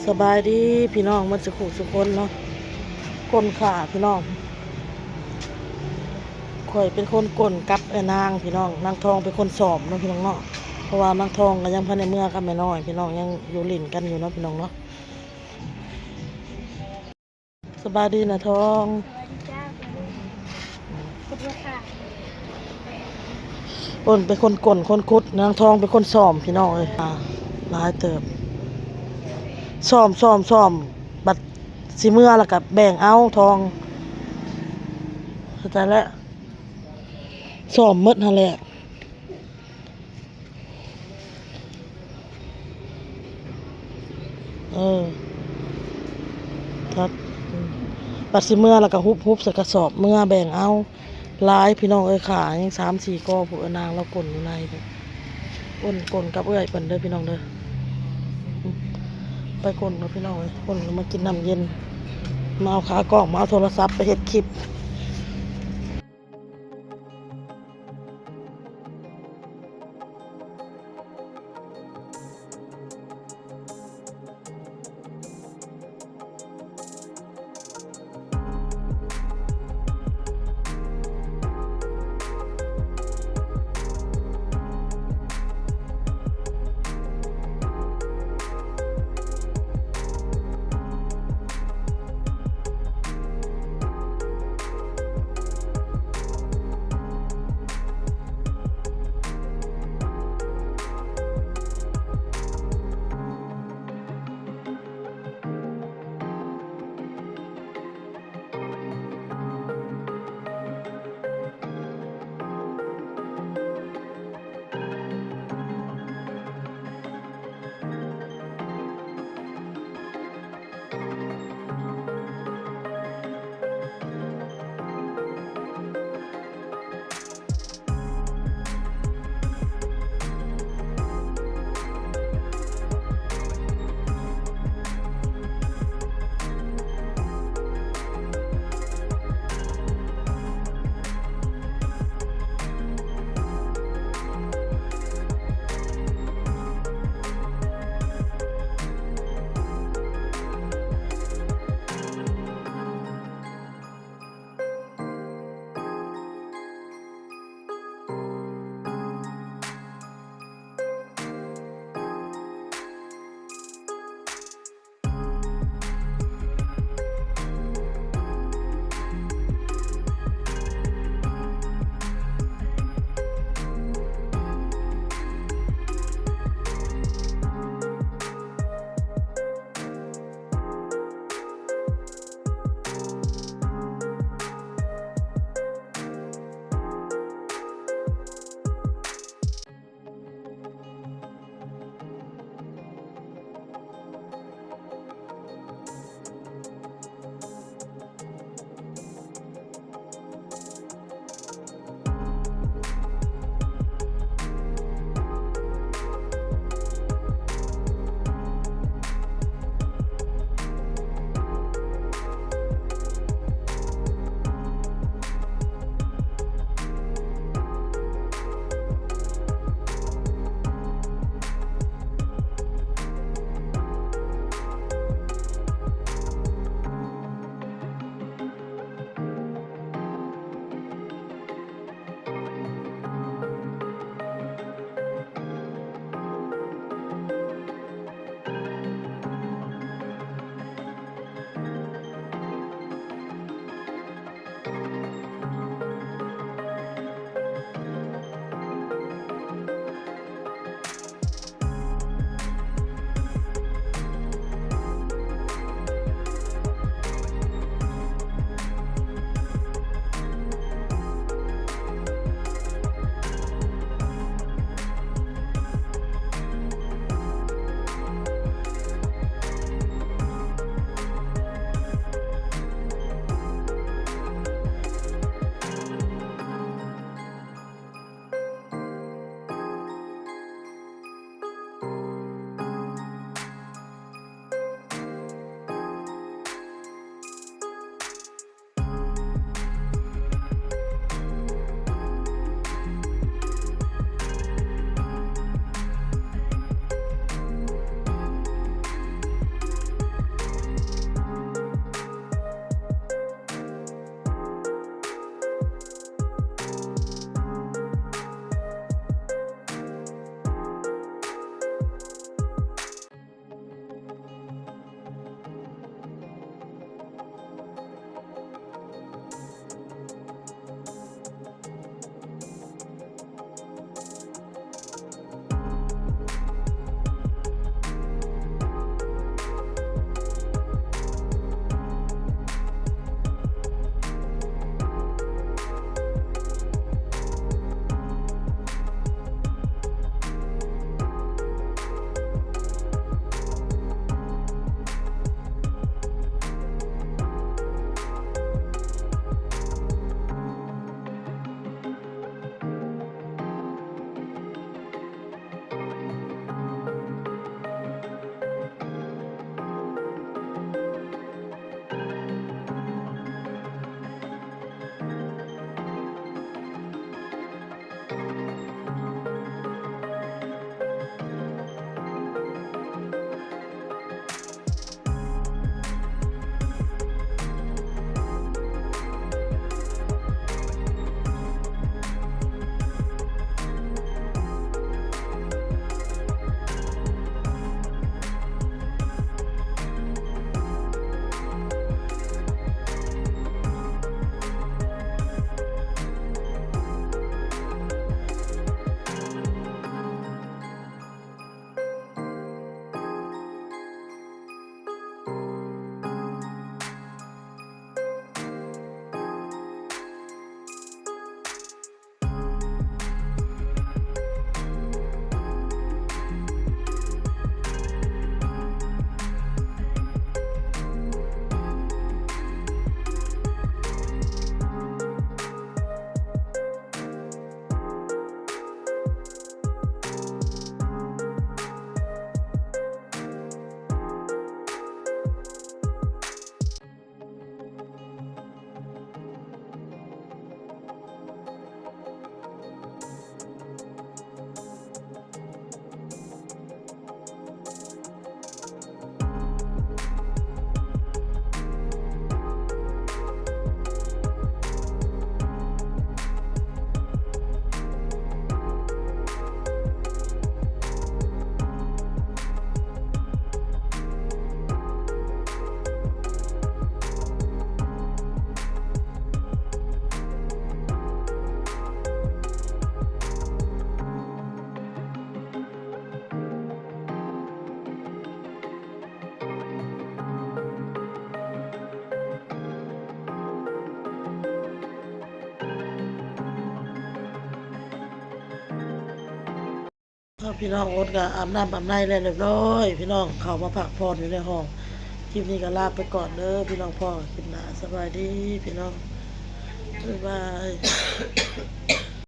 ສະບາຍດີພີ່ນ້ອງໝົດສຸຂູສຸຄົນເນາະ. ກົ້ນຂ້າພີ່ນ້ອງ ຂ້ອຍເປັນຄົນກົ້ນກັບເອື້ອຍນາງພີ່ນ້ອງ, ນາງທອງເປັນຄົນສ້ອມເນາະພີ່ນ້ອງເນາະ. ເພາະວ່ານາງທອງກໍຍັງບໍ່ທັນໄດ້ເມືອກັບແມ່ນ້ອຍພີ່ນ້ອງ, ຍັງຢູ່ຫຼິ້ນກັນຢູ່ເນາະພີ່ນ້ອງເນາະ. ສະບາຍດີນາທອງ. ສະບາຍດີຈ້າ ຂອບຄຸນຄ່ະ. ອ້ນເປັນຄົນກົ້ນຄົນຂຸດ, ນາງທອງເປັນຄົນສ້ອມພີ່ນ້ອງເອີຍ. ອ່າ ຫຼາຍເຕີບ, ສ້ອມ ສ້ອມ ສ້ອມ ບັດຊິເມືອແລ້ວກໍແບ່ງເອົາທອງ. ເຂົ້າໃຈແລ້ວ, ສ້ອມໝົດຫັ້ນແຫຼະ. ເອີ ຄັບ ອືມ ບັດຊິເມືອແລ້ວກໍຮຸບ ຮຸບໃສ່ກະສອບເມືອແບ່ງເອົາ. ຫຼາຍພີ່ນ້ອງເອີຍ, ຂ້າຍັງສາມສີ່ກໍ ຜູ້ເອື້ອຍນາງລາວກົ້ນຢູ່ໃນພຸ້ນ. ກົ້ນ ກົ້ນກັບເອື້ອຍເພິ່ນເດີພີ່ນ້ອງເດີ. ອືມ ໄປກົ້ນເນາະພີ່ນ້ອງເອີຍ, ກົ້ນມາກິນນ້ຳເຢັນ, ມາເອົາຂາກ້ອງ, ມາເອົາໂທລະສັບໄປເຮັດຄລິບ. ພີ່ນ້ອງ ອົດກໍອາບນ້ຳອາບໃນແລ້ວຮຽບຮ້ອຍ ພີ່ນ້ອງ ເຂົ້າມາພັກຜ່ອນຢູ່ໃນຫ້ອງ. ຄລິບນີ້ກໍລາໄປກ່ອນເດີພີ່ນ້ອງ ພໍ້ຄລິບໜ້າ ສະບາຍດີພີ່ນ້ອງ ບາຍບາຍ.